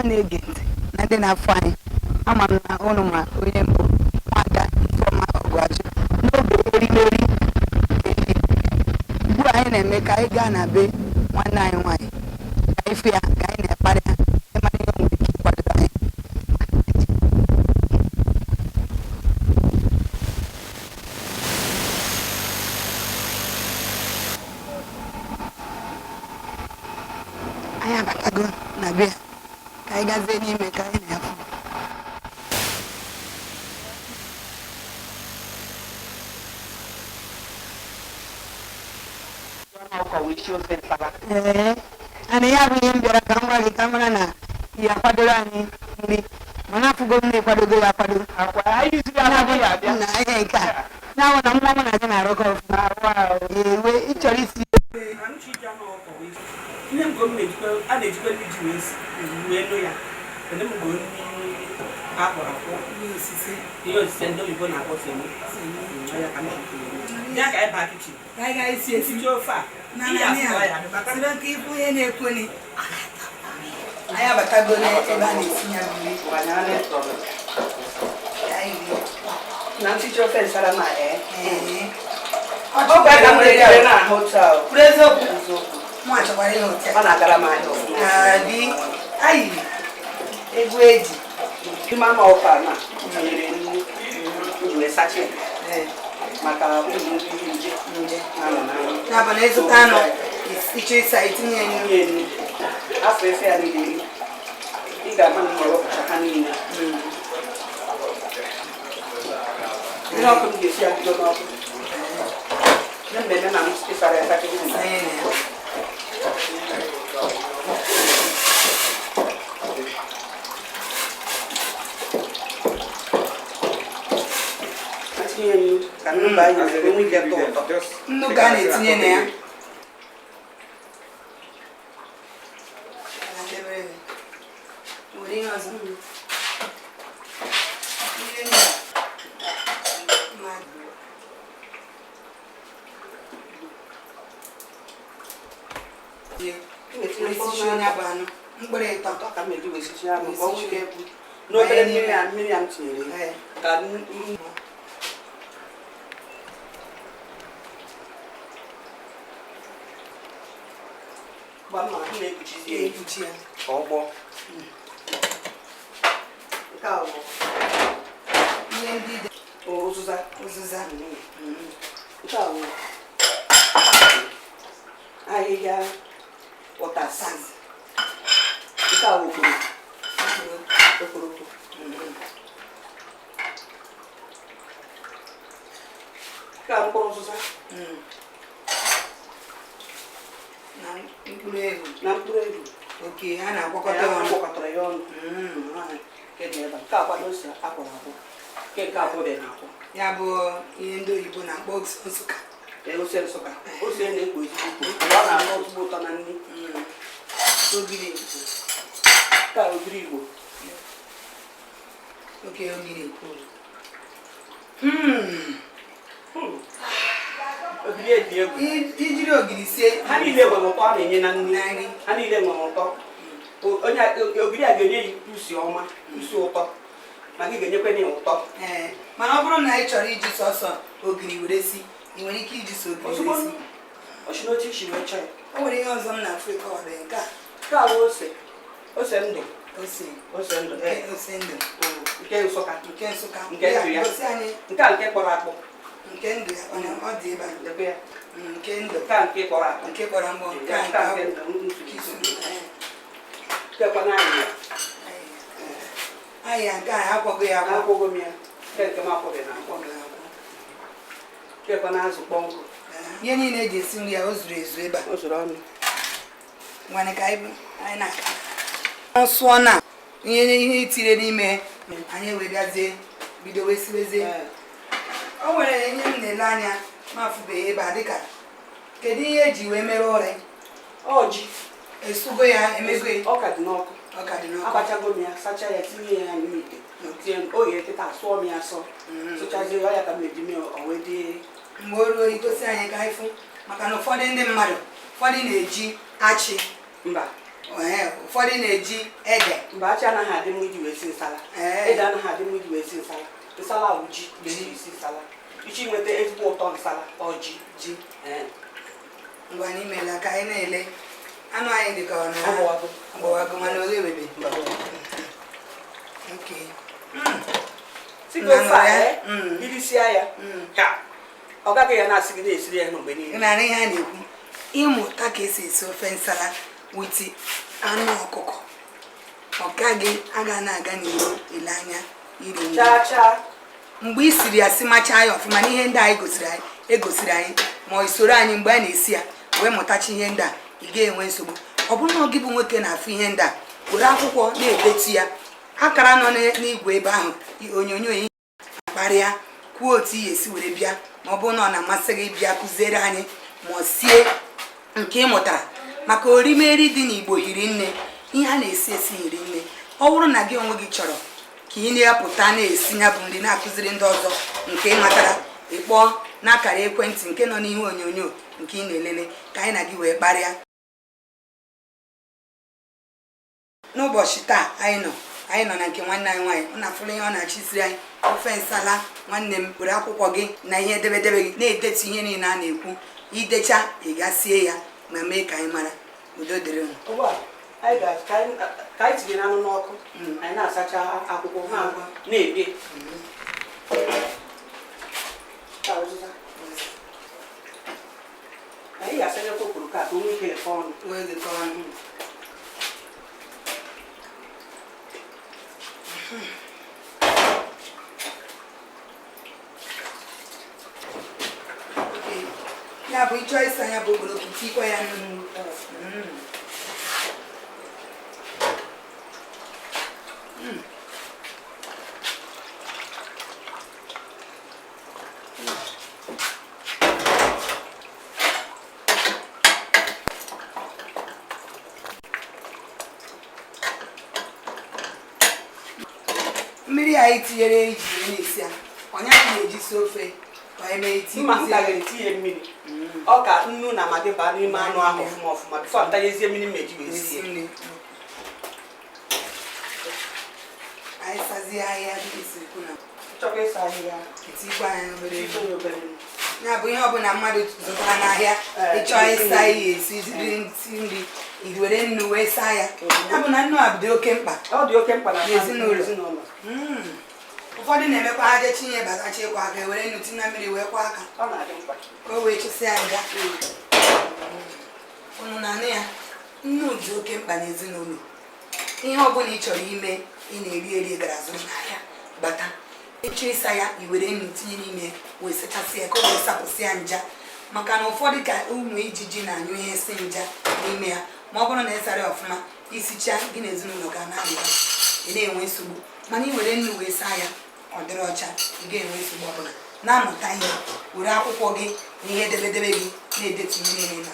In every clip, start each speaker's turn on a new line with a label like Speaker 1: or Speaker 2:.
Speaker 1: Na-ege ntị na ndị na-afụ anyị, ama m na ụnụ ma onye mbụ, Nwada Ifeọma Ọgụajụ, n'oge erimeri nke ndị Igbo. Ugbu a anyị na-eme ka anyị gaa na be nwanne anyị nwaanyị ka anyị fụ ya, ka anyị na-akparị ya, ịmara ihe o nwere ike ịkwado anyị. Anyị abatago na be ya, ka anyị gazie n'ime ka anyị na-afụ. Ee, ana ya bụ ihe m bịara ka m gwa gị, ka m mara na ihe akwadoro anyị nri, mana afụgo m na-ekwadogo ya akwado na ihe nke a na-awụ na nwa mụ na gị na-arụkọ ọfụma. Ewe ị chọrọ isi
Speaker 2: Ihe m na-ejikwa, a na-ejikwa nri ji wee si wee nụ ya ene m bụ nri akpọrọ akwọ, ihe osise ndị oyibo na-akpọ semo ya ka m ji ya ka anyị baa kitchen.
Speaker 1: Ka anyị gaa isi esi
Speaker 2: esiji ofe a.
Speaker 1: Na
Speaker 2: ihe
Speaker 1: na
Speaker 2: asụsụ ya maka
Speaker 1: siri nke ịfụ ihe na-ekweli. Anyị abatago n'ebe a na-esi ya bụ nri. Ka anyị rie.
Speaker 2: Na nchichi ofe nsara ma ee.
Speaker 1: Ee.
Speaker 2: Ọ bụ ka m na-ejere na-ahụ otu ahụ.
Speaker 1: Kwuru eziokwu, mụ achọkwara ihe otu a.
Speaker 2: Ọ na-agara m ahịa ọfụma.
Speaker 1: Abi ayi egwu eji.
Speaker 2: Ime ama ọkụ a na tinyere nnu ji wee sachaa ya maka ụmụ ndị nje
Speaker 1: Nje
Speaker 2: na-anọ na nri.
Speaker 1: Ya bụ na ịzụta anụ, ịchọ ịsa, itinye nnu.
Speaker 2: Tinye nnu afọ efe ya niile, ị ga-ama na ị ga-ewepụcha ha niile. Ihe ọkụ m ga-esi ya bido n'ọkụ ihe mmemme na m ịsara ya sacha ihe.
Speaker 1: Sanye na ya.
Speaker 2: Tinye nnu ka nnu baa ya nwee ike tọọ ụtọ.
Speaker 1: Nnu ka a na-etinye na ya. Nwere ihe ọzọ? Ihe ndị a, mmadụ.
Speaker 2: Ị ga-etinye mkpụrụ
Speaker 1: Wee onye bụ anụ mkpụrụ ịtọ.
Speaker 2: Atọ ka m eji wee sichaa anụ ka ọ nwee ike bụ n'obere mmiri a m tinyere ya. Ka gba mma m na-ekpuchizi ya.
Speaker 1: Ekpuchi ya.
Speaker 2: Ka ọ gbọọ. Nke a bụ
Speaker 1: ihe ndị dị
Speaker 2: ụzụza.
Speaker 1: Ụzụza.
Speaker 2: Nke a bụ ahịhịa ụtasị. Nke a bụ okporoko. Okporoko. Nke a mkpụrụ ụzụza.
Speaker 1: Na mkpụrụ ehu.
Speaker 2: Na mkpụrụ ehu.
Speaker 1: Oke a na-agwakọta
Speaker 2: Ya
Speaker 1: ọnụ.
Speaker 2: Agwakọtara ya ọnụ. Nke dị ebe a. Nke a kwado ose akwọrọ akwọ. Nke akwọbeghị akwọ.
Speaker 1: Ya bụ ihe ndị oyibo na-akpọ ose Nsụka.
Speaker 2: Ee, ose Nsụka. Ose na-ekpo ezigbo ukpo. Ọ na-atọ ezigbo ụtọ na nri.
Speaker 1: Ogiri.
Speaker 2: Nke a ogiri Igbo.
Speaker 1: Oke ogiri.
Speaker 2: Ogiri dị egwu.
Speaker 1: Ijiri ogiri sie.
Speaker 2: Ha niile nwere ụtọ a na-enye na nri.
Speaker 1: Na nri.
Speaker 2: Ha niile nwere ụtọ. Onye ogiri a ga-enye ya usi ọma, usi ụtọ. Ma gị ga-enyekwa ya ụtọ.
Speaker 1: Ee, mana ọ bụrụ na ị chọrọ iji sọsọ ogiri were si, ị nwere ike iji sọ ogiri
Speaker 2: Ozugbo
Speaker 1: were si.
Speaker 2: O si n'otu isi wee chọọ ya.
Speaker 1: O nwere ihe ọzọ m na-afụ ka ọ dị nke a.
Speaker 2: Nke a bụ ose. Ose ndụ.
Speaker 1: Ose.
Speaker 2: Ose ndụ.
Speaker 1: Nke ose ndụ.
Speaker 2: Nke Nsụka.
Speaker 1: Nke Nsụka.
Speaker 2: Nke ndụ ya.
Speaker 1: Gosi anyị.
Speaker 2: Nke a nke kpọrọ akpọ.
Speaker 1: Nke ndụ ya, ọ dị ebe a.
Speaker 2: Lekwa ya.
Speaker 1: Nke ndụ.
Speaker 2: Nke a nke kpọrọ akpọ.
Speaker 1: Nke kpọrọ mgbọ. Nke a
Speaker 2: Nke a
Speaker 1: nke
Speaker 2: nke ndụ
Speaker 1: nke isuru.
Speaker 2: Nke kwa naanị ya.
Speaker 1: Ahịa nke a akwọgo ya akwọ.
Speaker 2: Akwụgo m ya. Nke nke m akwọbeghị akwọ.
Speaker 1: Akwọgo ya akwọ.
Speaker 2: Nke kwa na-azụ kpọnkụ.
Speaker 1: Ihe niile eji esi nri ya o zuru ezu ebe a.
Speaker 2: O zuru ọnụ.
Speaker 1: Nwanne, ka anyị na-aka. Ọ sụọ na ihe ihe itire n'ime, anyị wee bịazie bido wee siwezie. O nwere ihe m na-ele anya ma afụbeghị ebe a, dịka kedu ihe eji wee mere ụrị?
Speaker 2: Ọjị.
Speaker 1: Esugo ya, emego ya?
Speaker 2: Ọ ka dị n'ọkụ.
Speaker 1: Ọ ka dị n'ọkụ.
Speaker 2: Abachago m ya, sachaa ya, tinye ya n'ime ite. Tinye oge kịta, asụọ m ya asọ. Sụchazie ya ka m eji mee o wee dị.
Speaker 1: Mgbe o ruo, igosi anyị ka anyị fụ, maka na ụfọdụ ndị mmadụ, ụfọdụ na-eji achị.
Speaker 2: Mba.
Speaker 1: Ụfọdụ na-eji ede.
Speaker 2: Mgbe achị anaghị adị mma iji wee si nsala. Ede anaghị adị mma iji wee si nsala. Nsala bụ ji ga-eji esi nsala. Iji nweta ezigbo ụtọ nsala, ọ ji.
Speaker 1: Ji. Ngwa n'imela ka anyị na-ele anụ anyị dị ka ọ na agbawago, mana ole webe.
Speaker 2: Irisia ya ka ọ gaghị ya na-asị gị na-esiri ya mgbe niile.
Speaker 1: Ị ihe a na-ekwu, ịmụta ka esi esi ofe nsala witi anụ ọkụkọ, ọ gaghị aga na-aga n'iro ele anya iri nri. Mgbe i siri ya simachaa ya ọfụma n'ihe ndị anyị egosiri anyị, ma ọ soro anyị mgbe a na-esi ya wee mụtacha ihe ndị a, ị ga-enwe nsogbu. Ọ bụrụ na ọ gị bụ nwoke na-afụ ihe ndị a, were akwụkwọ na-edetu ya, akara nọ n'igwe ebe ahụ onyonyo ihe kparịa, kwuo otu ị ga-esi were bịa, ma ọ bụrụ na ọ na-amasị gị bịa kụziere anyị ma ọ sie nke ị mụtara. Maka orimeri dị n'Igbo hiri nne, ihe a na-esi esi hiri nne. Ọ bụrụ na gị onwe gị chọrọ ka ị na-apụta na-esi ya bụ nri na-akụziri ndị ọzọ nke ị matara, ịkpọọ n'akara ekwentị nke nọ n'ihu onyonyo nke ị na-elele ka anyị na gị wee kparịa. N'ụbọchị taa anyị nọ na nke nwanne anyị nwaanyị. Ọ na-afụrụ ihe ọ na-achịsiri anyị ofe nsala. Nwanne m, were akwụkwọ gị na ihe edebedebe gị na-edetu ihe niile a na-ekwu. Idecha, ị ga sie ya ma mee ka anyị mara. Udo dịrị unu.
Speaker 2: Ka anyị tinyere anụ n'ọkụ, anyị na-asacha akwụkwọ na-ebe. Anyị ga-asanyekwa okporoko a ka o nwee ike ghekọọ ọnụ.
Speaker 1: Ya bụ ịchọ ịsa ya bụ okporoko, tikwa ya nnu. Mmiri anyị tinyere iji na-esi ya, onye anyị ga-eji sie ofe ka anyị mee iti.
Speaker 2: Mma, m ka ga-etinye mmiri. Ọ ka nnu na magị baa n'ime anụ ahụ ọfụma ọfụma before m tanyezie mmiri m eji wee sie.
Speaker 1: Anyị sazie ahịhịa dịka isi kwu na
Speaker 2: Chọkwa ịsa ahịhịa,
Speaker 1: etikwa anyị obere
Speaker 2: obere.
Speaker 1: Ya bụ ihe ọbụla mmadụ zụtara n'ahịa, ịchọọ ịsa ihe esi nri, i were nnu wee saa ya. Ya bụ na nnu a dị oke mkpa.
Speaker 2: Ọ dị oke mkpa
Speaker 1: n'ezinụlọ. Ụfọdụ na-emekwa ha jee chinye batacha ịkwa aka, were nnu tinye na mmiri wee kwa aka ka o wee chụsịa nga. Unu na-anụ ya, nnu dị oke mkpa n'ezinụlọ. Ihe ọbụla ị chọrọ ime ị na-eri eri gara zụrụ n'ahịa bata, ịchọ ịsa ya, i were nnu tinye n'ime wee sachasị ya ka o wee sapụsị ya nja. Maka na ụfọdụ ka ụmụ ijiji na-anyụ ihe si nja n'ime ya, ma ọ bụrụ na ị sara ya ọfụma, isichaa gị na ezinụlọ ga na-arịa, ị na-enwe nsogbu. Mana ị were nnu wee saa ya, ọ dịrị ọcha, ị ga-enwe nsogbu ọbụla. Na-amụta ihe, were akwụkwọ gị na ihe edebedebe gị na-edetu ihe niile na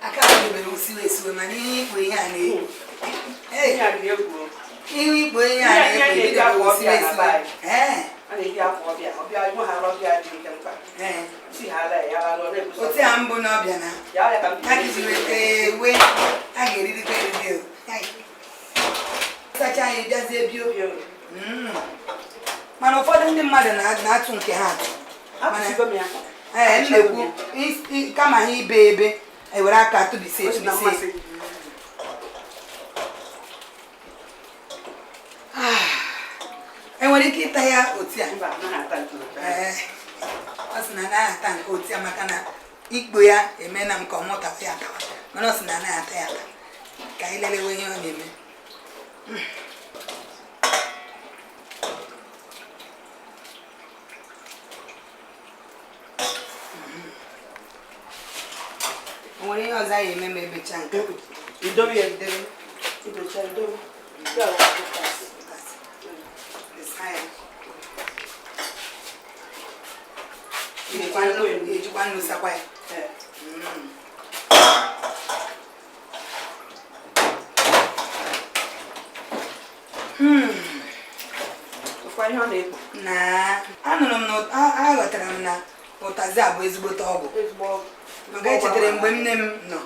Speaker 1: aka debere osiwe esiwe. Mana ihe ikpo ihe a na-ekpo, ihu ikpo ihe a na-ekpo ebidebe osiwe esiwe. Otu a mbụ n'ọbịa na ha iji weta ewe a ga-eririkwa eriri. Sacha anyị bịazie bio. Mana ụfọdụ ndị mmadụ na-atụ nke ha atụ. Ee, m na-ekwu kama ha ibe ebe ewere aka tụbisi etụbisi. Enwere ike ịta ya otu a. Ọ sị na anaghị ata nke otu a maka na ikpo ya emena m ka ọ mụtawa ya atawa, mana ọ sị na anaghị ata ya ata. Ka anyị lelewe ihe ọ na-eme. O nwere ihe ọzọ anyị eme ma ebecha nke
Speaker 2: idobe ya, idocha idobe.
Speaker 1: Ejikwa nnu sakwa ya.
Speaker 2: ama na-ekpo.
Speaker 1: Na anụrụ m na aghọtara m na ụtazị a bụ ezigbote ọgwụ.
Speaker 2: Ezigbo ọgwụ.
Speaker 1: Maka echetara mgbe nne m nọ,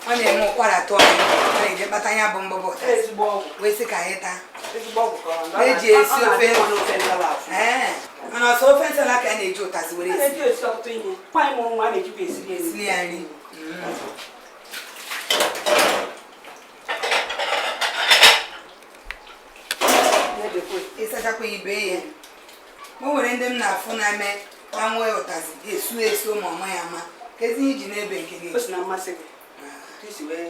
Speaker 1: ọ na-eme ụkwara tụọ anyị, ọ na-eje kpata ya bụ mbụbọ ụtazị
Speaker 2: Ezigbo ọgwụ.
Speaker 1: wee sị ka anyị taa.
Speaker 2: Ezigbo ọgwụ ka ọ na-
Speaker 1: Na-eji esi
Speaker 2: ọ na-adị
Speaker 1: ofe.
Speaker 2: mma n'ofe nsala afụ.
Speaker 1: Ee, mana ọsọ ofe nsala ka a na-eji ụtazị were
Speaker 2: A
Speaker 1: esi.
Speaker 2: na-eji esi ọtụtụ ihe. Nwaanyị mụrụ nwa, a na-ejikwa esiri ya nri.
Speaker 1: Esili ya nri.
Speaker 2: Na-edekwe.
Speaker 1: Ịsachakwa ibe ya. O nwere ndị m na-afụ na-eme ha nwee ụtazị esu esu ma ọma ya ama. Kezi ihe iji n'ebe nke gị?
Speaker 2: O si na mmasị gị. Ka isi wee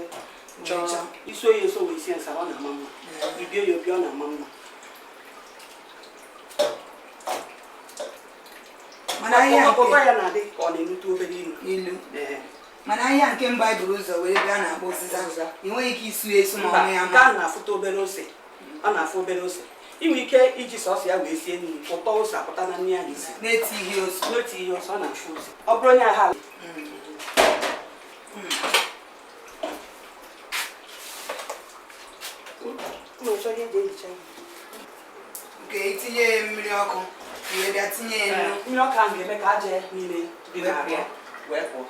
Speaker 2: chọọ.
Speaker 1: Chọọ.
Speaker 2: Isi oyi eso wee sie nsala, ọ na-ama mma. Ibie ya obi, ọ na-ama mma.
Speaker 1: Mana ahịa
Speaker 2: Ụtọ
Speaker 1: nke
Speaker 2: ya na-adị ka ọ na-enute obere ilu.
Speaker 1: Ilu.
Speaker 2: Ee.
Speaker 1: Mana ahịa nke mba buru ụzọ were bịa na-akpọ ụzịza,
Speaker 2: Ụzịza.
Speaker 1: ị nweghị ike isu esu ma
Speaker 2: Mba,
Speaker 1: ọma ya
Speaker 2: nke
Speaker 1: ama.
Speaker 2: a na-afụta obere ose. Ọ na-afụ obere ose. Ị nwere ike iji sọsọ ya wee sie nri, ụtọ ose apụta na nri ahụ isi.
Speaker 1: Na-eti ihe ose.
Speaker 2: N'otu ihe ọsọ, ọ na-afụ ose. Ọ bụrụ onye agha.
Speaker 1: Nke itinye mmiri ọkụ, wee bịa tinye ya nnu.
Speaker 2: Mmiri ọkụ ahụ ga-eme ka aja niile dị n'ahụ ya wee pụọ.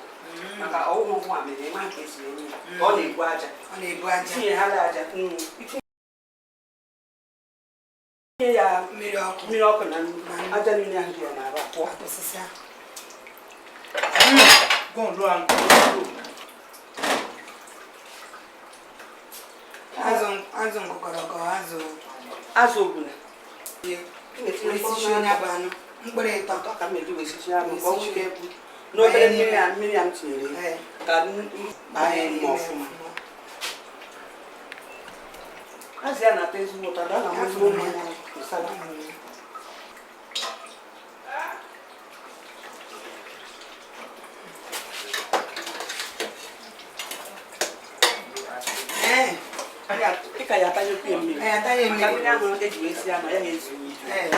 Speaker 2: Maka ọwụwa nwa mere ịma ka esi enye ya. Ka ọ na-ebu aja.
Speaker 1: Ọ na-ebu aja.
Speaker 2: Itinye ha aja nnu. Itinye ya
Speaker 1: mmiri ọkụ.
Speaker 2: Mmiri ọkụ na nnu. Aja niile ahụ dị ya n'ahụ apụọ.
Speaker 1: Osisi ahụ. Azụ azụ nkụkọrọkọ azụ.
Speaker 2: Azụ ogbuna.
Speaker 1: Wee sichie onye bụ anụ mkpụrụ ịtọ.
Speaker 2: Atọ ka m eji wee sichie anụ ka ọ nwee ike bụ
Speaker 1: Banye
Speaker 2: n'obere
Speaker 1: n'ime.
Speaker 2: mmiri a m tinyere ya.
Speaker 1: Ee.
Speaker 2: Ka banye n'ime ọfụma. Azụ ya na-atọ ezigbo ụtọ, ọ na-amụ ezigbo mma nsala.
Speaker 1: Ee.
Speaker 2: Ị ka ya atanyekwu ya mmiri.
Speaker 1: Anyị atanye
Speaker 2: Maka
Speaker 1: mmiri.
Speaker 2: mmiri ahụ eji wee sie anụ ya na-ezu ike.
Speaker 1: Ee.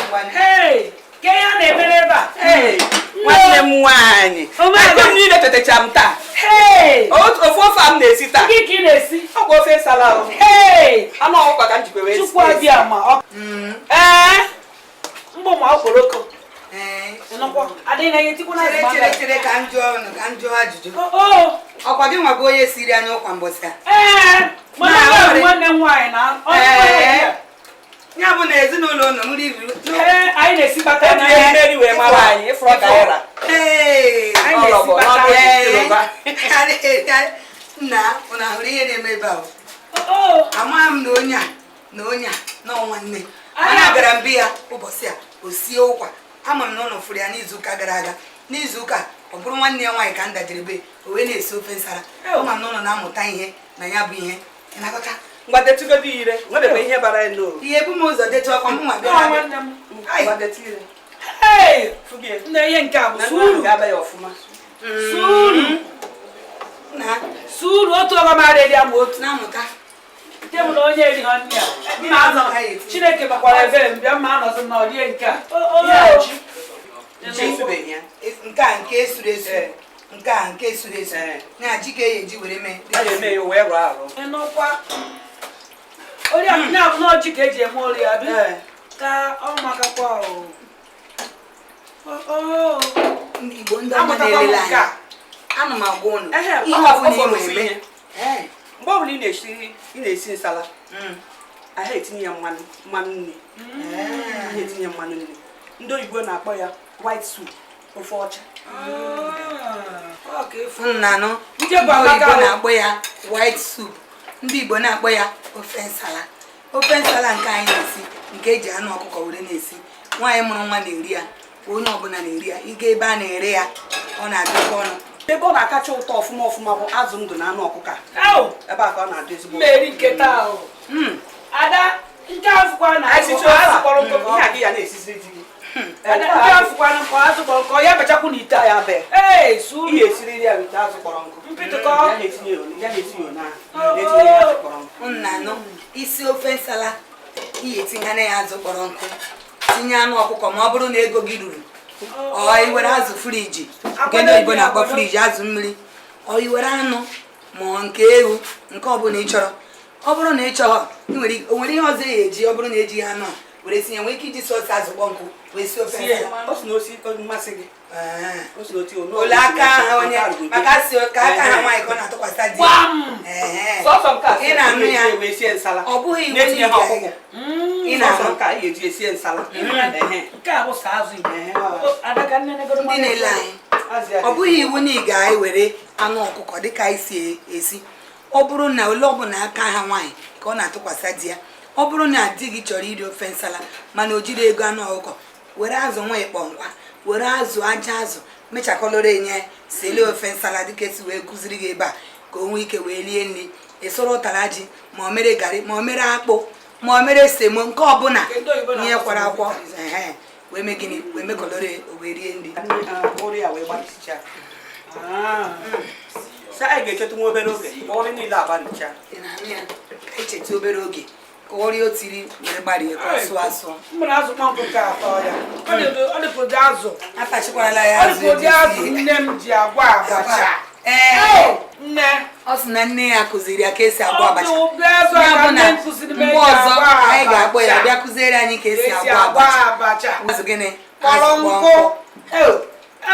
Speaker 1: Ngwanụ.
Speaker 3: Hey, ke ya na-emere ebe a?
Speaker 2: Hey, nwanne m nwaanyị.
Speaker 3: Omeala.
Speaker 2: Ego m niile tetecha m taa.
Speaker 3: Hey!
Speaker 2: Ofu ofe a m na-esi taa.
Speaker 3: Gị ka ị na-esi?
Speaker 2: Ọ bụ ofe nsala ahụ.
Speaker 3: Hey!
Speaker 2: Anụ ọkụkọ ka m jikwa wee
Speaker 3: Chukwu abịa ma ọ. Ee! Mbụ ma okporoko.
Speaker 1: Ee.
Speaker 3: Ịnụkwa? Adịghị na ihe tikwu na
Speaker 1: Chere
Speaker 3: azụ
Speaker 1: chere chere ka m jụọ unu, ka m jụọ ajụjụ.
Speaker 3: O!
Speaker 1: Ọkwa gị nwa bụ onye siri anyị ụkwa mbọsị a?
Speaker 3: Ee! Mana
Speaker 1: Na,
Speaker 3: ọ bụ
Speaker 1: nwere-
Speaker 3: nwanne m nwaanyị na ọ
Speaker 1: Ee. Ya bụ na ezinụlọ unu nri ruru.
Speaker 3: Ee, anyị na-esikpata
Speaker 2: Eji
Speaker 3: na
Speaker 2: mmeri wee mara anyị, ịfụrụ ka anyị ra.
Speaker 1: Ee.
Speaker 3: Anyị na-esikpata.
Speaker 2: Ọlọbọ,
Speaker 1: Ee.
Speaker 2: Yoruba.
Speaker 1: Nna, unu ahụrụ ihe na-eme ebe a?
Speaker 3: O!
Speaker 1: Amaghị m na onye a na onye a na ọ nwanne.
Speaker 3: Anyị
Speaker 1: Mana abịara m be ya ụbọchị a, o sie ụkwa. Ama m na ụnụ fụrụ ya n'izuụka gara aga. N'izuụka a, ọ bụrụ nwanne ya nwaanyị ka m dajere be, o wee na-esi ofe nsara. Ama m na ụnụ na-amụta ihe na ya bụ ihe. Ị na-aghọta?
Speaker 2: Ngwa, detụgodo ire, nwebekwa ihe bara ya n'oru.
Speaker 1: Ihe ebu m ụzọ detu ọkwa m nwa
Speaker 3: Ọ
Speaker 1: bịara.
Speaker 3: nwanne m.
Speaker 1: Ai.
Speaker 2: Ngwa, detụ ire.
Speaker 3: Hey!
Speaker 2: Fụgie.
Speaker 3: Nne, ihe nke a bụ
Speaker 2: Na nnu ahụ
Speaker 3: suru.
Speaker 2: ga-aba ya ọfụma.
Speaker 3: Suru.
Speaker 1: Na
Speaker 3: Suru otu ọba mara eri ama otu.
Speaker 1: na-amụta.
Speaker 3: Nke bụ na onye erighị nri a. Mma anọ. Chineke gbakwara ebere m bịa mma anọzi m na ọ rie nke a. O,
Speaker 2: Ihe a
Speaker 3: o.
Speaker 2: ji. Ji esubeghị ya.
Speaker 1: Nke a nke esuru esu.
Speaker 2: Ee.
Speaker 1: Nke a nke esuru esu.
Speaker 2: Ee.
Speaker 1: Na ji ka e eji were mee.
Speaker 2: A ga-eme ya wee rụọ arụ.
Speaker 3: Ịnụkwa. Oriakụ ya bụ na ọjị ka eji eme ori ya bi.
Speaker 2: Ee.
Speaker 3: Ka ọ makakwa o. O, o.
Speaker 1: Ndị Igbo ndị ọma
Speaker 3: Amụtakwa m
Speaker 1: na-elele
Speaker 3: nke a.
Speaker 1: anya. Ana m agwa ụnụ.
Speaker 2: Ehe,
Speaker 1: Ihe
Speaker 2: ọ
Speaker 1: ọbụla ị
Speaker 2: fọrọ
Speaker 1: ma
Speaker 2: ofu
Speaker 1: eme.
Speaker 2: ihe.
Speaker 1: Ee.
Speaker 2: Mgbe ọbụla ị na-esi nsala,
Speaker 1: Mm.
Speaker 2: ahụ etinye ya mmanụ mmanụ nri. Ahụ etinye mmanụ nri. Ndị oyibo na-akpọ ya white soup, ofe ọcha.
Speaker 3: Ah, ọ ka efu.
Speaker 1: Unu na-anụ?
Speaker 3: Ndị
Speaker 1: Ndị
Speaker 3: bụ amaka
Speaker 1: oyibo
Speaker 3: o.
Speaker 1: na-akpọ ya white soup, ndị Igbo na-akpọ ya ofe nsala. Ofe nsala nke anyị na-esi, nke eji anụ ọkụkọ were na-esi, nwaanyị mụrụ nwa na-eri ya, onye ọbụla na-eri ya. Ịga ebe a na-ere ya, ọ na-adịkwa ọnụ.
Speaker 2: Ebe ọ na-akacha ụtọ ọfụma ọfụma bụ azụ ndụ na anụ ọkụkọ a.
Speaker 3: Au!
Speaker 2: Ebe a ka ọ na-adị ezigbo ụtọ.
Speaker 3: Mmeri nke taa o. Ada, nke a fụkwa na
Speaker 2: Anyị sichaa ofe a,
Speaker 3: azụ kpọrọ nkụ ka ọ
Speaker 2: ihe a gị ya na-esiziri di gị.
Speaker 3: Ada, nke a fụkwa na nkọ azụ kpọrọ nkụ, ya bachakwu n'ite a.
Speaker 2: Ya bee.
Speaker 3: Ee, suru.
Speaker 2: Ihe esiriri ya wite azụ kpọrọ nkụ.
Speaker 3: Mpịtụkọ.
Speaker 2: Ya na-etinye ya na-esi ya onye ahụ. Na-etinye ya azụ kpọrọ nkụ.
Speaker 1: Unu na-anụ? Isi ofe nsala, ihe etinyere ya azụ kpọrọ nkụ, tinye anụ ọkụkọ ma ọ bụrụ na ego gị ruru, ọ i were azụ fridge nke ndị oyibo na-akpọ fridge, azụ mmiri, ọ i were anụ ma ọ nke ewu, nke ọbụla ị chọrọ. Ọ bụrụ na ị chọrọ, ị nwere o nwere ihe ọzọ ya eji. Ọ bụrụ na ejighị anụ a Were sinye, nwee ike iji sọsọ azụ kpọ nkụ wee sie ofe
Speaker 2: Sie,
Speaker 1: nsala.
Speaker 2: o si na osi mmasị gị. O si na oti onu.
Speaker 1: Ole aka ha onye maka si ka aka ha nwaanyị ka ọ na-atụkwasị di ya.
Speaker 3: Gbam!
Speaker 1: Ehe.
Speaker 2: Sọsọ nke a
Speaker 1: Ị na-anụ ya.
Speaker 2: wee sie nsala.
Speaker 1: Ọ bụghị iwu
Speaker 2: Na-etinye
Speaker 1: na
Speaker 2: ha
Speaker 1: ị
Speaker 2: ọkụkọ.
Speaker 1: Ị
Speaker 2: Sọsọ
Speaker 1: na-ahụ
Speaker 2: nke a ị ga-eji esie nsala. Ehe.
Speaker 3: Nke a bụ sọ azụ Igbo.
Speaker 2: Ehe.
Speaker 3: Adaka nne negoro
Speaker 1: Ndị na-ele anyị,
Speaker 2: Azụ ya
Speaker 1: ọ bụghị iwu na ị ga-ewere anụ ọkụkọ dịka anyị si esi. Ọ bụrụ na ole ọbụla aka ha nwaanyị ka ọ na-atụkwasị di ya, ọ bụrụ na di gị chọrọ iri ofe nsala mana o jiri ego anụ ọkụkọ, were azụ nwa ịkpọ nkwa, were azụ aja azụ mechakọlọrọ enye siele ofe nsala dịka esi wee kụziri gị ebe a, ka o nwee ike wee rie nri. Ịsụrụ ụtara ji, ma o mere garị, ma o mere akpụ, ma o mere semo, nke ọbụla
Speaker 3: Nke ndị oyibo na-akpọ
Speaker 1: ihe kwara akwọ
Speaker 3: semovita.
Speaker 1: ehe, wee mee gịnị, wee mekọlọrọ o wee rie nri.
Speaker 2: Ụrị ya wee gbarịsịcha. Sa anyị ga-echetụ nwa obere oge ka ụrị niile agbarịcha.
Speaker 1: Ị na-anụ ya? Ka anyị cheta obere oge ka ọrịa o tiri were gbarie ka ọ sụọ asụọ.
Speaker 3: Mmiri azụ kpọnkụ nke atọ ya. Ọ dịka ụdị azụ.
Speaker 1: Atachikwarala ya
Speaker 3: Ọ
Speaker 1: azụ
Speaker 3: dịka ụdị
Speaker 1: eji
Speaker 3: azụ
Speaker 1: sie.
Speaker 3: nne m ji agwa abacha.
Speaker 1: Ee,
Speaker 3: Nne.
Speaker 1: ọ sị na nne ya kụziri ya ka esi agwọ
Speaker 3: Ọ dị
Speaker 1: abacha.
Speaker 3: ụdị azụ
Speaker 1: Ya
Speaker 3: a ka
Speaker 1: bụ
Speaker 3: nne
Speaker 1: na
Speaker 3: m kụziri m
Speaker 1: mgbe
Speaker 3: eji
Speaker 1: ọzọ
Speaker 3: agwa
Speaker 1: anyị ga-akpọ ya
Speaker 3: abacha.
Speaker 1: bịa kụziere anyị ka esi
Speaker 3: Esi
Speaker 1: agwọ
Speaker 3: agwa
Speaker 1: abacha.
Speaker 3: abacha.
Speaker 1: Azụ gịnị?
Speaker 3: Kpọrọ
Speaker 1: Azụ
Speaker 3: nkụ.
Speaker 1: kpọọ
Speaker 3: Ew,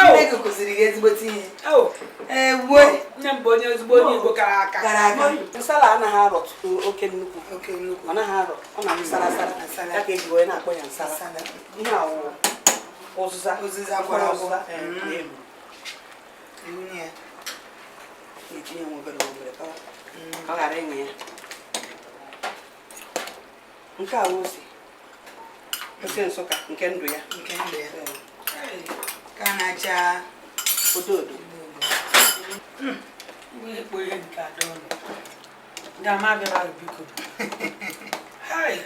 Speaker 3: ew,
Speaker 1: Nne gị kụziri gị ezigbote ihe.
Speaker 3: ew.
Speaker 1: Ewe.
Speaker 3: Nne m bụ onye ezigbo onye Igbo kara aka.
Speaker 1: Gara aga.
Speaker 2: Nsala anaghị arọtụ oke nnukwu.
Speaker 1: Oke nnukwu.
Speaker 2: Ọ naghị arọ, ọ na-abụ sara sara.
Speaker 1: Asara.
Speaker 2: Ya ka eji wee na-akpọ ya nsala.
Speaker 1: Nsala.
Speaker 2: Ihe a wụ ụzụza.
Speaker 1: Ụzụza kwọrọ akwọ.
Speaker 2: Ụzụza, ee, na-ebu.
Speaker 1: Nwunye ya.
Speaker 2: Na-etinye nwa obere obere ka ọ ghara ịṅụ ya. Nke a wụ ose. Ose Nsụka nke ndụ ya.
Speaker 1: Nke ndụ ya.
Speaker 2: Ee,
Speaker 1: Ka a na-acha
Speaker 2: odo odo.
Speaker 3: Ihe kpo ihe nke ada ụlọ. Ndị ama abịara biko. Hai.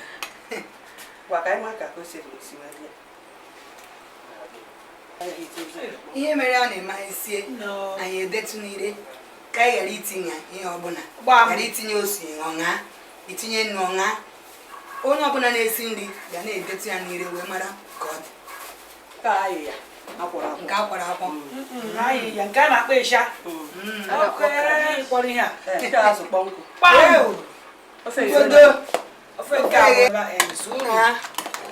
Speaker 2: Gwa ka anyị ma ka o siri esi wee dị.
Speaker 1: Ihe mere a na-eme anyị sie,
Speaker 3: No.
Speaker 1: anyị edetu n'ire ka anyị ghara itinye ihe ọbụla,
Speaker 3: Gbam.
Speaker 1: ghara itinye ose ọṅa, itinye nnu ọṅa. Onye ọbụla na-esi nri ga na-edetu ya n'ire wee mara ka ọ dị.
Speaker 2: Nke a ayị ya akwọrọ akwọ.
Speaker 1: Nke akwara akwọ.
Speaker 3: Ayị ya nke a na-akpọ ịsha. Oke ịkpọrọ ihe a.
Speaker 2: Ee, nke a azụ kpọnkụ.
Speaker 3: Gbam!
Speaker 2: Ofe
Speaker 1: Ngwodo.
Speaker 3: Ofe nke a bụ ebe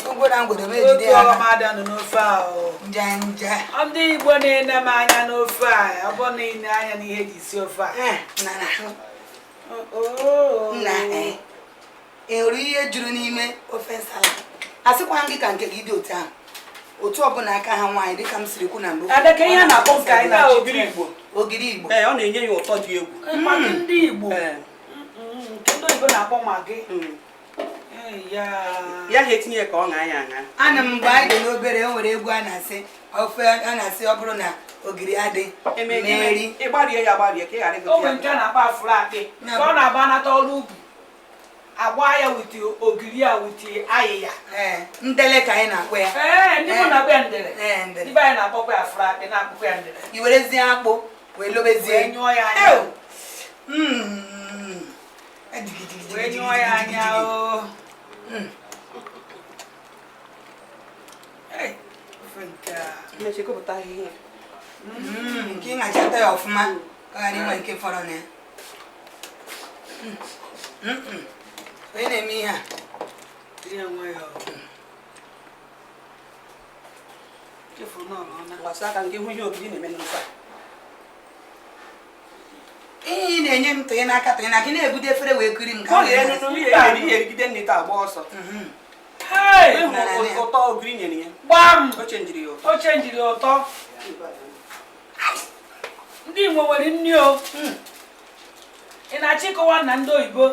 Speaker 1: Na ngwo na ngwodo m ejide
Speaker 3: Otu
Speaker 1: ya
Speaker 3: ọghọm
Speaker 1: aka.
Speaker 3: ada nọ n'ofe a o.
Speaker 1: Nja nja.
Speaker 3: Ndị Igbo na-ene m anya n'ofe a, ọ bụ na ị na-anya n'ihe eji si ofe a.
Speaker 1: Eh, na na
Speaker 3: Oh.
Speaker 1: nna, eh, ị hụrụ ihe juru n'ime ofe nsala? Asịkwa m gị ka nke gị dị otu ahụ, otu ọbụla aka ha nwaanyị dịka m siri kwu na mbụ.
Speaker 3: Adaka ihe a na-akpọ nke anyị na-achọ
Speaker 2: Ogiri Igbo.
Speaker 1: Ogiri Igbo.
Speaker 2: Ee, ọ na-enye ya ụtọ dị egwu.
Speaker 3: Maggi ndị Igbo.
Speaker 2: Ee,
Speaker 3: Nke ndị oyibo na-akpọ Maggi. Ee, ya.
Speaker 2: Ya ha etinye ya ka ọ ṅaa ya aṅa.
Speaker 1: Ana m mgbe anyị dị n'obere, o nwere egwu a na-asị ofe a na-asị ọ bụrụ na ogiri adị
Speaker 2: Eme
Speaker 1: meri.
Speaker 2: Ịgbarie ya agbarie ka ị ghara
Speaker 3: O
Speaker 2: ịgụta
Speaker 3: nwere nke
Speaker 2: ya.
Speaker 3: a na-akpọ afụrụ akpị. Ka ọ na-agba anata ọrụ ubi. Agba ya with ogiri a with ayịya.
Speaker 1: Ee, ndele ka anyị na-akpọ ya.
Speaker 3: Ee, ndị mụ na-akpọ ya ndele.
Speaker 1: Ee, ndele.
Speaker 3: Ndị be anyị na-akpọkwa ya afụrụ akpị, na-akpọkwa ya ndele.
Speaker 1: I werezie akpụ wee lobezie.
Speaker 3: Wee nyụọ ya anya.
Speaker 1: Ew! Mm. Jigijigi,
Speaker 3: Wee nyụọ ya anya o. Ee, ofe nke a.
Speaker 2: Mmechi gụpụta ahịhịa.
Speaker 1: Nke ị ṅachata ya ọfụma ka ọ ghara inwe nke fọrọ na ya. Onye na-eme ihe a?
Speaker 3: Tinye nwayọọ. Chefu na ọ nọ na.
Speaker 2: Gbasa aka nke hụ ihe ogiri na-eme n'ofe a.
Speaker 1: Ihe ị na-enye m tụnye n'aka, tụnye n'aka, ị na-ebudo efere wee kiri m ka
Speaker 2: Ka ọ
Speaker 1: m
Speaker 2: ghee
Speaker 1: na-eme.
Speaker 2: nụnụ, ihe erigide nri taa agba ọsọ.
Speaker 3: Hey!
Speaker 2: Ịhụ ụtọ ogiri nyere ya.
Speaker 3: Gbam!
Speaker 2: O chenjiri ya ụtọ.
Speaker 3: O chenjiri ụtọ. Ndị Igbo nwere nri o. Ị na-achọ ịkọwa na ndị oyibo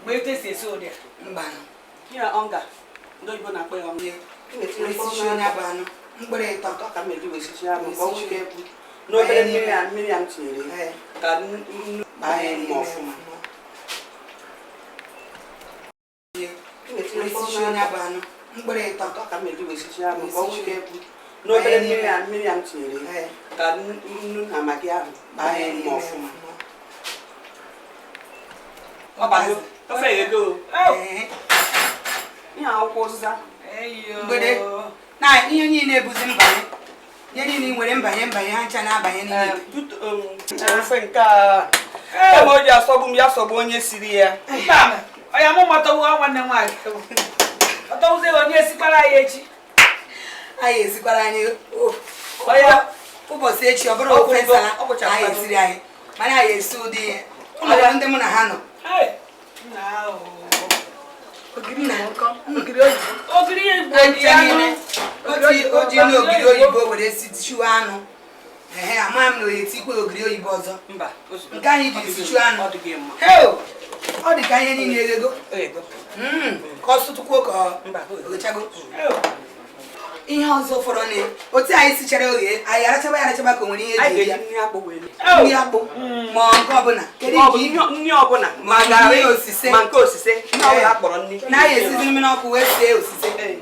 Speaker 3: ma etu esi esi ụdị a?
Speaker 1: Mbanụ.
Speaker 2: Ya ọnga. Ndị oyibo na-akpọ ya ọnga.
Speaker 1: Wee sichie onye bụ anụ mkpụrụ ịtọ.
Speaker 2: Ụtọ ka m eji wee sichie anụ ka ọ nwee ike bụ n'obere mmiri a m tinyere ya.
Speaker 1: Ee.
Speaker 2: Ka nnu baa ya n'ime ọfụma.
Speaker 1: Wee sichie onye bụ anụ mkpụrụ ịtọ.
Speaker 2: Ụtọ ka m eji wee sichie anụ ka ọ nwee ike bụ n'obere mmiri a m tinyere ya.
Speaker 1: Ee.
Speaker 2: Ka nnu na Maggi ahụ baa ya n'ime ọfụma. Ọ bago, ofe ya ego.
Speaker 1: Ee.
Speaker 2: Ihe akwụkwọ ụzịza.
Speaker 3: Eyo.
Speaker 1: Mgbede. Na ihe niile ebuzi mbanye, ihe niile ị nwere mbanye mbanye, ha ncha na-abanye n'ime.
Speaker 2: Ofe nke a kama o ji asọgbu m ya sọgbu onye siri ya.
Speaker 3: Mba, ọya mụ matawo nwanne m nwaanyị. Ọtọ Tọwụzie onye esikwara anyị echi.
Speaker 1: Anyị esikwara anyị
Speaker 3: Ọya.
Speaker 1: ụbọchị echi ọ bụrụ
Speaker 2: Ọ
Speaker 1: ofe
Speaker 2: kwụrụgo,
Speaker 1: nsala
Speaker 2: ọ kwụchara
Speaker 1: anyị
Speaker 2: kwado.
Speaker 1: esiri anyị, mana anyị esi ụdị ihe ụlọ gwara ndị mụ na ha nọ.
Speaker 3: Hey! Nna ahụ.
Speaker 1: Ogiri na
Speaker 3: Ogiri oyibo. Ogiri Igbo dị
Speaker 1: ncha
Speaker 3: anụ.
Speaker 1: niile. O ji na ogiri oyibo were sichuo anụ. Ehe, amaghị m na oyi etikwe ogiri oyibo ọzọ.
Speaker 2: Mba, ozugbo.
Speaker 1: Nke anyị jiri sichuo anụ.
Speaker 2: Ọ dịghị mma.
Speaker 1: Heo, ọ dị ka ihe niile eghego.
Speaker 2: Ego.
Speaker 1: Ka ọ sụtụkwuo ka ọ
Speaker 2: Mba, o
Speaker 1: ghechago.
Speaker 3: Ew.
Speaker 1: Ihe ọzọ fọrọ na otu anyị sichara oghe, anyị arachaba ya arachaba ka o nwere ihe
Speaker 2: Anyị
Speaker 1: eji eri ya.
Speaker 2: ga-eji nri akpụ wee
Speaker 3: Ew.
Speaker 1: Nri akpụ ma ọ nke ọbụla, kedu
Speaker 2: Ọ bụ
Speaker 1: nke
Speaker 2: nri ọbụla, ma garị
Speaker 1: Nri osise.
Speaker 2: Ma nke osise, nri ọbụla akpọrọ nri.
Speaker 1: Na anyị esizi mmiri ọkụ wee sie osise.
Speaker 2: Ee.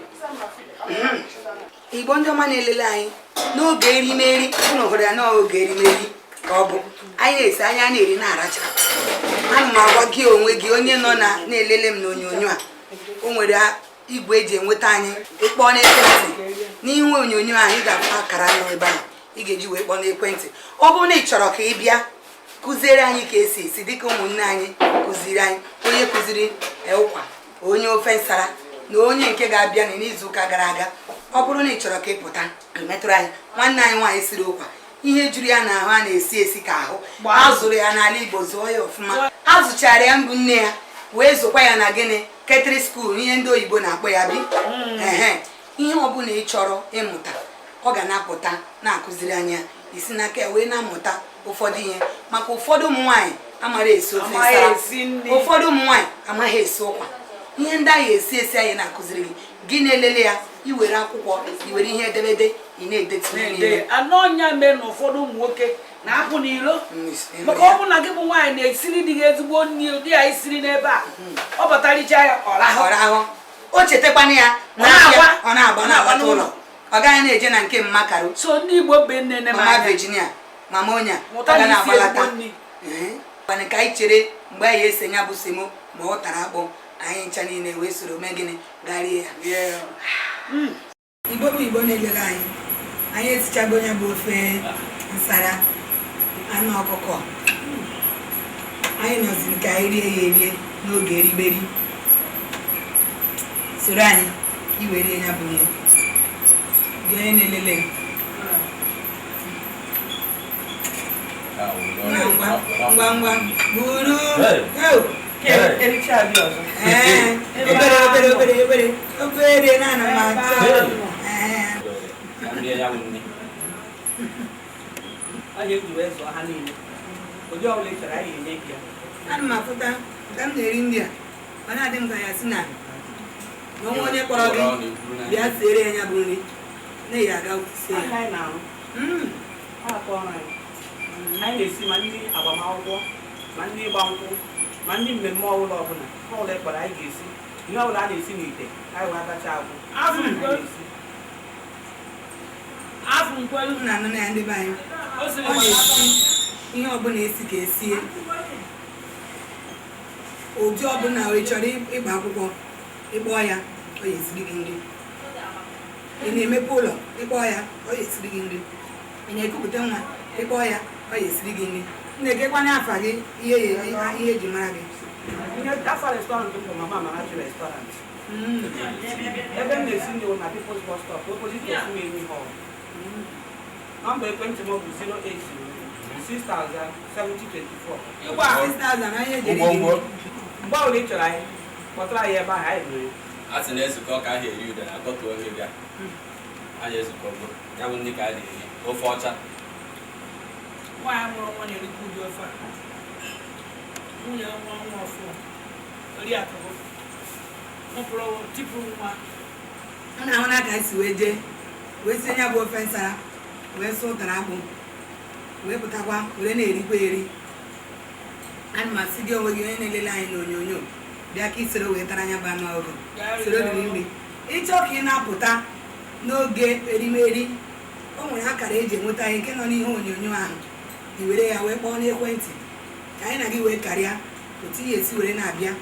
Speaker 1: Igbo ndị ọma na-elele anyị n'oge erimeri, unu hụrụ ya n'oge erimeri ka ọ bụ anyị na-esi anyị a na-eri na-aracha. Ana m agwa gị onwe gị onye nọ na na-elele m n'onyonyo a, o nwere igwe eji enweta anyị. Ịkpọọ n'ekwentị n'ihu onyonyo ahụ, ị ga-afụ akara nọ ebe ahụ ị ga-eji wee kpọọ n'ekwentị. Ọ bụrụ na ị chọrọ ka ị bịa kụziere anyị ka esi esi dịka ụmụnne anyị kụziri anyị, onye kụziri ụkwa, onye ofe nsara na onye nke ga-abịa n'izu ụka gara aga, ọ bụrụ na ị chọrọ ka ị pụta metụrụ anyị nwanne anyị nwaanyị siri ụkwa, ihe juru ya n'ahụ a na-esi esi ka ahụ a zụrụ ya n'ala Igbo, zụọ ya ọfụma, a zụchara ya mbụ nne ya wee zụkwa ya na gịnị catering school, ihe ndị oyibo na-akpọ ya bi. Ehe, ihe ọbụla ị chọrọ ịmụta, ọ ga na-apụta na-akụziri anyị ya, isi n'aka ya wee na-amụta ụfọdụ ihe, maka ụfọdụ ụmụ nwaanyị amara esi ofe
Speaker 3: Amaghị
Speaker 1: nsala,
Speaker 3: esi nri.
Speaker 1: ụfọdụ ụmụ nwaanyị amaghị esi ụkwa. Ihe ndị anyị esi esi anyị na-akụziri gị, gị na-elele ya, iwere akwụkwọ, iwere ihe edemede, ị na-edetu ihe niile.
Speaker 3: Anọ ọnya mee na ụfọdụ ụmụ nwoke na-apụ n'ilo, maka ọ bụ na gị bụ nwaanyị na-esiri di gị ezigbo nri ụdị a isiri n'ebe a, ọ bataricha ya, ọ rahụ.
Speaker 1: Ọ rahụ, o chetakwana ya
Speaker 3: Ọ na-agba.
Speaker 1: ọ na-agba, ọ na-agbata ụlọ, ọ gaghị na-eje na nke mma karụ.
Speaker 3: So ndị Igbo mgbe nne nne m
Speaker 1: Mama
Speaker 3: anya.
Speaker 1: Virginia, mama onya,
Speaker 3: Mụta
Speaker 1: ọ ga
Speaker 3: na isi
Speaker 1: na-agbalata.
Speaker 3: ezigbo nri.
Speaker 1: Ee, mana ka anyị chere mgbe anyị ese ya bụ semo ma ọ tara akpụ, anyị ncha niile wee soro mee gịnị, garie ya. Igbo bụ Igbo na-elele anyị, anyị esichago ya bụ ofe nsara anụ ọkụkọ. Anyị nọziri ka anyị rie ya erie n'oge eriberi. Soro anyị ka i wee rie ya bụ ihe. Gị onye na-elele m, ngwa ngwa ngwa buru.
Speaker 4: Hey.
Speaker 1: Yo!
Speaker 2: Ericha gị ọzọ.
Speaker 1: Ee, obere obere obere obere obere na ana m achọ. Ee.
Speaker 4: Ka m rie ya bụ nri.
Speaker 2: Anyị eji wee zụọ ha niile. Ụdị ọbụla ị chọrọ, anyị ga-enye gị ya.
Speaker 1: Ana m afụta ka m na-eri ndị a, ọ na-adị m ka ya si na na onwe onye kpọrọ gị bịa siere ya ya bụ nri na ya aga sie
Speaker 2: Aka
Speaker 1: ya.
Speaker 2: anyị na-arụ. Aka ọrụ anyị. Anyị na-esi ma ndị agbamakwụkwọ, ma ndị ịgba nkwụ, ma ndị mmemme ọbụla ọbụla. Ihe ọbụla ị kpọrọ anyị ga-esi. Ihe ọbụla a na-esi n'ite, anyị wee atacha agwụ.
Speaker 3: Afụ
Speaker 2: Anyị
Speaker 3: nkwelu.
Speaker 2: na-esi.
Speaker 3: Afụ nkwelu.
Speaker 1: M na-anụ na ya, ndị be anyị.
Speaker 3: O siri
Speaker 1: Ọ na-esi ihe ọbụla esi ka esie, ụdị ọbụla ị chọrọ. Ịgba akwụkwọ, ịkpọ ya, ọ ya esiri gị nri. Ị na-emepe ụlọ, ịkpọ ya, ọ ya esiri gị nri. Ị na-ekupụta nwa, ịkpọ ya, ọ ya esiri gị nri. M na-ekekwana afa gị, ihe ihe eji mara gị.
Speaker 2: Ihe afa restaurant m bụ Mama Amarachi Restaurant. Ebe m na-esi nri bụ na People's Bus Stop, opposite Osumenyi Hall. Nọmba ekwentị m bụ 080 6000 7024.
Speaker 3: Ịgba.
Speaker 1: 6,000 na ihe eji eri gị
Speaker 4: Ngwongwo.
Speaker 1: nri.
Speaker 2: Mgbe ọbụla ị chọrọ anyị, kpọtụrụ anyị ebe ahụ, anyị nwere.
Speaker 4: A sị na-ezukọ ka ahụ eri ude na akọtuo onye bịa. Anyị ezukọgo. Ya bụ nri ka a na-eri. Ofe ọcha.
Speaker 3: Nwaanyị mụrụ nwa na-erikwa ụdị ofe a. Nwunye ya mụrụ nwa ọfụ, oriakụ mụpụrụ tipụrụ nwa.
Speaker 1: A na-ahụ na ka anyị si wee jee wee sie ya bụ ofe nsara, wee sụọ ụtara akpụ, wee pụtakwa were na-erikwa eri. Ana m asị gị onwe gị onye na-elele anyị n'onyonyo, bịa ka ị soro wee tara anya bụ anụ ọgụ, soro riri nri. Ịchọ ka ị na-apụta n'oge erimeri, o nwere akara eji enweta anyị nke nọ n'ihe onyonyo ahụ. I were ya wee kpọọ n'ekwentị ka anyị na gị wee karịa otu ihe esi were na-abịa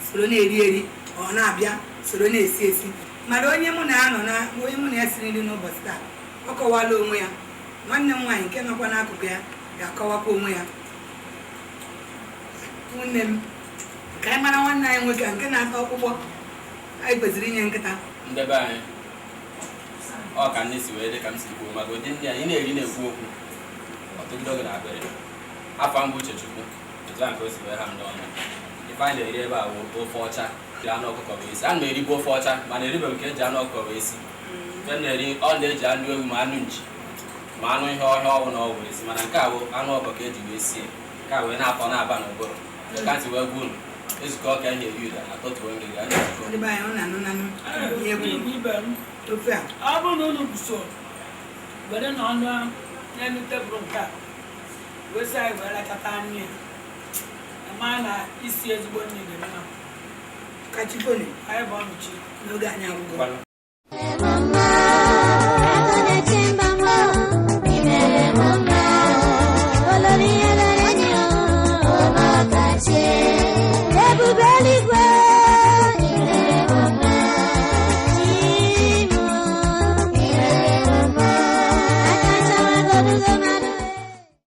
Speaker 1: soro na-eri eri, ọ na-abịa soro na-esi esi. Mana onye mụ na ya nọ na onye mụ na ya siri nri n'ụbọchị taa, ọ kọwala onwe ya. Nwanne m nwaanyị nke nọkwa n'akụkụ ya ga-akọwakwa onwe ya. Nwanne m, ka anyị mara nwanne anyị nwoke a nke na-ata ọkpụkpọ. Anyị kwesịrị inye nkịta.
Speaker 4: Ndebe anyị, ọ ka nne si wee dị ka m si kwuo maka ụdị ndị anyị na-eri na-ekwu okwu ọtụtụ oge na akpịrị. Afọ mbụ Uchechukwu, etu a nke o si wee ha m n'ọnụ. Ife anyị na-eri ebe a bụ ofe ọcha ji anụ ọkụkọ wee si. Ana m eribu ofe ọcha, mana eribe m ka eji anụ ọkụkọ wee si. Ife m na-eri, ọ na-eji anụ ewu ma anụ nchi ma anụ ihe ọhịa ọwụ na ọwụ esi, mana nke a bụ anụ ọkụkọ ka eji wee sie, nke a wee na-atọ na-aba n'ụbụrụ. Ka m si wee gwa unu, ezukọ ka anyị na-eri ụda na-atọtuo ngịga anyị ezukọ.
Speaker 1: Ndị be anyị, ọ na-anụ nanụ ihe kwuru
Speaker 3: Ibe m,
Speaker 1: ofe a.
Speaker 3: Ọ bụrụ na unu guzo were na ọnụ n'elu tebụl nke a wee sị anyị wee rachata anụ ya, ama na isi ezigbo nri dị mma.
Speaker 1: Kachifone.
Speaker 3: Anyị bụ ọnụchi.
Speaker 1: N'oge anyị agwụgo.
Speaker 4: Ngwanụ.
Speaker 5: Mama.